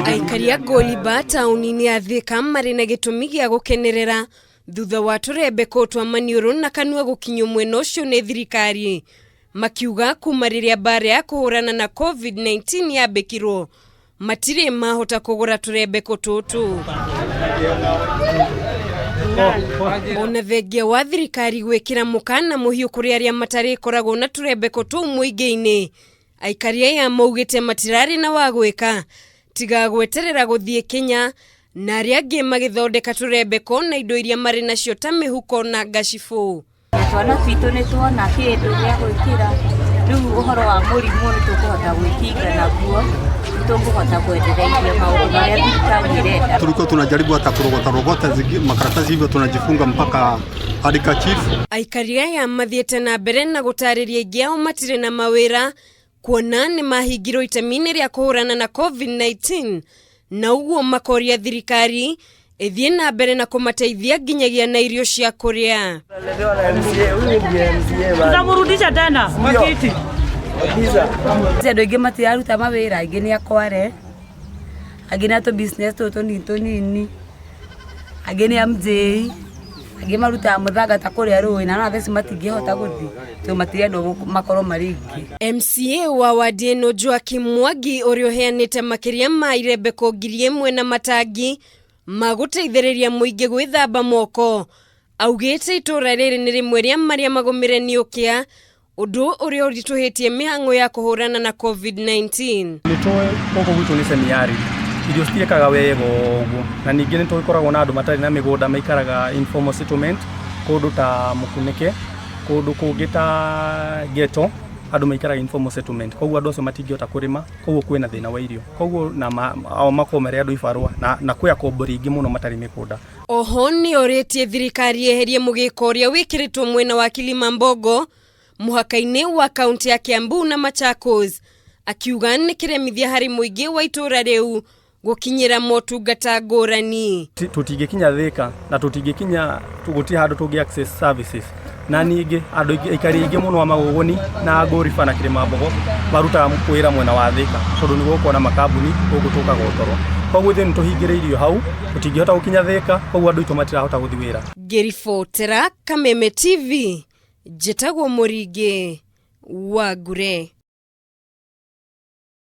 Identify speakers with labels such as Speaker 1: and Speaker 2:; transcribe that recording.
Speaker 1: Aikari a Ngoliba taũni-inĩ ya Thika marĩ na gĩtũmi gĩa gũkenerera thutha wa tũrembeko twa maniũrũ na kanua gũkinyio mwena ũcio nĩ thirikari, makiuga kuma rĩrĩa mbara ya kũhũrana na COVID-19 yambĩkirwo matirĩ mahota kũgũra tũrembeko tũtũ. Ona thengia wa thirikari gwĩkĩra mũkana mũhiũ kũrĩ arĩa matarĩkoragwo na tũrembeko tũu mũingĩ-inĩ, aikari aya maugĩte matirarĩ na wa gwĩka tiga gweterera gũthiĩ Kenya, na arĩa angĩ magĩthondeka tũrembeko na indo iria marĩ nacio ta mĩhuko na ngacibũ.
Speaker 2: Twana twitũ nĩ tuona kĩndũ gĩa gwĩkĩra. Rĩu ũhoro wa mũrimũ nĩ tũkũhota gwĩkinga naguo, nĩ tũkũhota kwendereithia maũndũ marĩa thirikari ĩrenda.
Speaker 3: Tulikuwa tunajaribu hata kurogota rogota makaratasi hivyo tunajifunga mpaka handkerchief.
Speaker 1: Aikari aya mathiĩte na mbere na gũtarĩria aingĩ ao matirĩ na mawĩra kuona nĩ mahingirwo itemi-inĩ rĩa kũhũrana na COVID-19, na ũguo makoria thirikari ĩthiĩ na mbere na kũmateithia nginyagia na irio cia kũrĩa.
Speaker 4: Tutamrudisha tena kwa kiti.
Speaker 5: Andũ aingĩ matiraruta mawĩra, aingĩ nĩ akware, angĩ nĩ a tũ business tũtũ tũnini tũnini, angĩ nĩ a MJ, angĩ marutaga mũthanga ta kũrĩa rũĩ, na no thaa ici matingĩhota gũthiĩ tondũ matirendwo makorwo marĩ aingĩ.
Speaker 1: MCA wa wadi ĩno Joakim Mwangi ũrĩa ũheanĩte makĩria ma irembeko 1000 na matangi ma gũteithĩrĩria mũingĩ gwĩthamba moko, augĩte itũra rĩrĩ nĩ rĩmwe rĩa marĩa magũmĩre nĩ ũkĩa, ũndũ ũrĩa ũritũhĩtie mĩhang'o ya kũhũrana na COVID-19.
Speaker 6: Nĩ tũĩ gũkũ gwitũ nĩ semi-arid, irio citiĩkaga wega ũguo, na ningĩ nĩ tũgĩkoragwo na andũ matarĩ na mĩgũnda maikaraga informal settlement, kũndũ ta Mũkunĩke, kũndũ kũngĩ ta ghetto, andũ maikaraga informal settlement, koguo andũ acio matingĩhota kũrĩma, koguo kwĩna thĩna wa irio, koguo na ao makoragwo marĩ andũ ibarũa na kwĩ akombori aingĩ mũno matarĩ mĩgũnda.
Speaker 1: Oho nĩ orĩtie thirikari yeherie mũgĩko ũrĩa wĩkĩrĩtwo mwena wa Kilimambogo mũhaka-inĩ wa kaunti ya Kiambu na Machakos, akiuga nĩ kĩremithia harĩ mũingĩ wa itũũra rĩu gũkinyĩra motungata ngũrani.
Speaker 6: Tũtingĩkinya Thika na tũtingĩkinya, gũtirĩ handũ tũngĩ access services, na ningĩ andũ aingĩ, aikari aingĩ mũno a Magũgũni na Ngũriba na Kĩrĩmambogo marutaga wĩra mwena wa Thika tondũ nĩguo gũkoragwo na makambuni gũkũ tũkaga ũtoro, koguo ithuĩ nĩ tũhingĩrĩirio hau, tũtingĩhota gũkinya Thika, koguo andũ aitũ matirahota gũthiĩ wĩra.
Speaker 1: Ngĩribotera Kameme TV, njĩtagwo Mũringĩ wa Ngure.